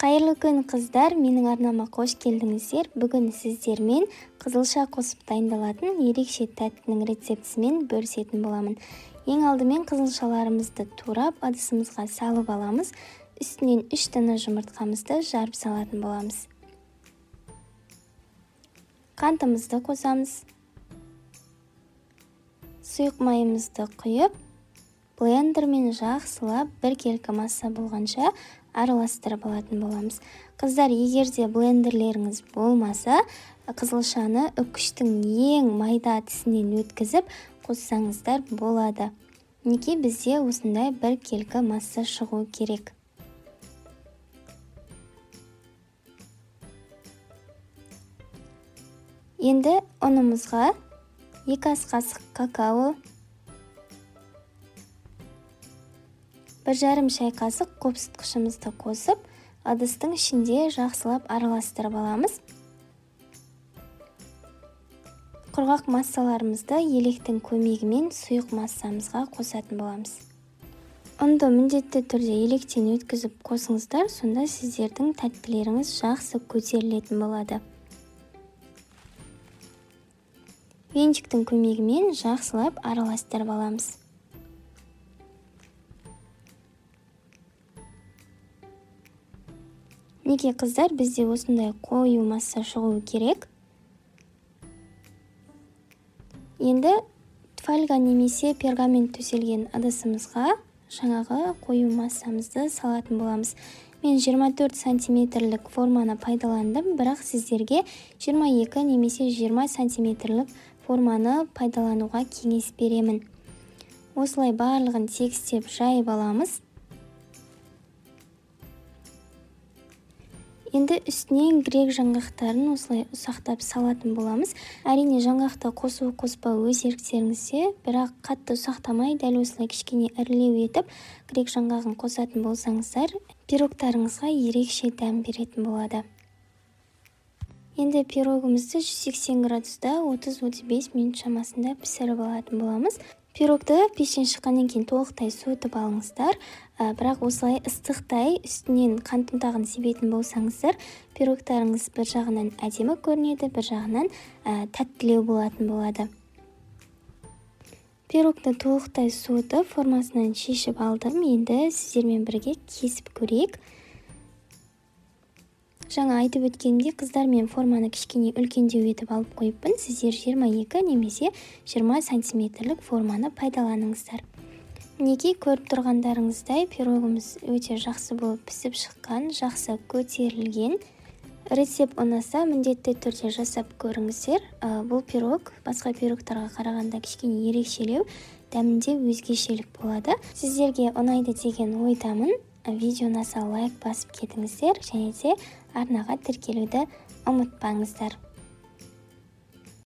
Қайырлы күн, қыздар! Менің арнама қош келдіңіздер. Бүгін сіздермен қызылша қосып дайындалатын ерекше тәттінің рецептісімен бөлісетін боламын. Ең алдымен қызылшаларымызды турап, ыдысымызға салып аламыз. Үстінен 3 дана жұмыртқамызды жарып салатын боламыз. Қантымызды қосамыз. Сұйық майымызды құйып, блендермен жақсылап біркелкі масса болғанша араластырып алатын боламыз. Қыздар, егер де блендерлеріңіз болмаса, қызылшаны үккіштің ең майда тісінен өткізіп қоссаңыздар болады. Мінекей, бізде осындай біркелкі масса шығу керек. Енді ұнымызға 2 ас қасық какао, 1,5 шай қасық қопсытқышымызды қосып, ыдыстың ішінде жақсылап араластырып аламыз. Құрғақ массаларымызды електің көмегімен сұйық массамызға қосатын боламыз. Ұнды міндетті түрде електен өткізіп қосыңыздар, сонда сіздердің тәттілеріңіз жақсы көтерілетін болады. Венчиктің көмегімен жақсылап араластырып аламыз. Мінекей, қыздар, бізде осындай қою масса шығуы керек. Енді фольга немесе пергамент төселген ыдысымызға жаңағы қою массамызды салатын боламыз. Мен 24 сантиметрлік форманы пайдаландым, бірақ сіздерге 22 немесе 20 сантиметрлік форманы пайдалануға кеңес беремін. Осылай барлығын тегістеп жайып аламыз. Енді үстінен грек жаңғақтарын осылай ұсақтап салатын боламыз. Әрине, жаңғақты қосу қоспау өз еріктеріңізде, бірақ қатты ұсақтамай, дәл осылай кішкене ірілеу етіп грек жаңғағын қосатын болсаңыздар, пирогтарыңызға ерекше дәм беретін болады. Енді пирогымызды 180 градуста 30-35 минут шамасында пісіріп алатын боламыз. Пирогты пештен шыққаннан кейін толықтай суытып алыңыздар. Бірақ осылай ыстықтай үстінен қант ұнтағын себетін болсаңыздар, пирогтарыңыз бір жағынан әдемі көрінеді, бір жағынан тәттілеу болатын болады. Пирогты толықтай суытып, формасынан шешіп алдым. Енді сіздермен бірге кесіп көрейік. Жаңа айтып өткенімдей, қыздар, мен форманы кішкене үлкендеу етіп алып қойыппын. Сіздер 22 немесе 20 сантиметрлік форманы пайдаланыңыздар. Мінекей, көріп тұрғандарыңыздай, пирогымыз өте жақсы болып пісіп шыққан, жақсы көтерілген. Рецепт ұнаса, міндетті түрде жасап көріңіздер. Бұл пирог басқа пирогтарға қарағанда кішкене ерекшелеу, дәмінде өзгешелік болады. Сіздерге ұнайды деген ойдамын. Видео ұнаса, лайк басып кетіңіздер және де арнаға тіркелуді ұмытпаңыздар.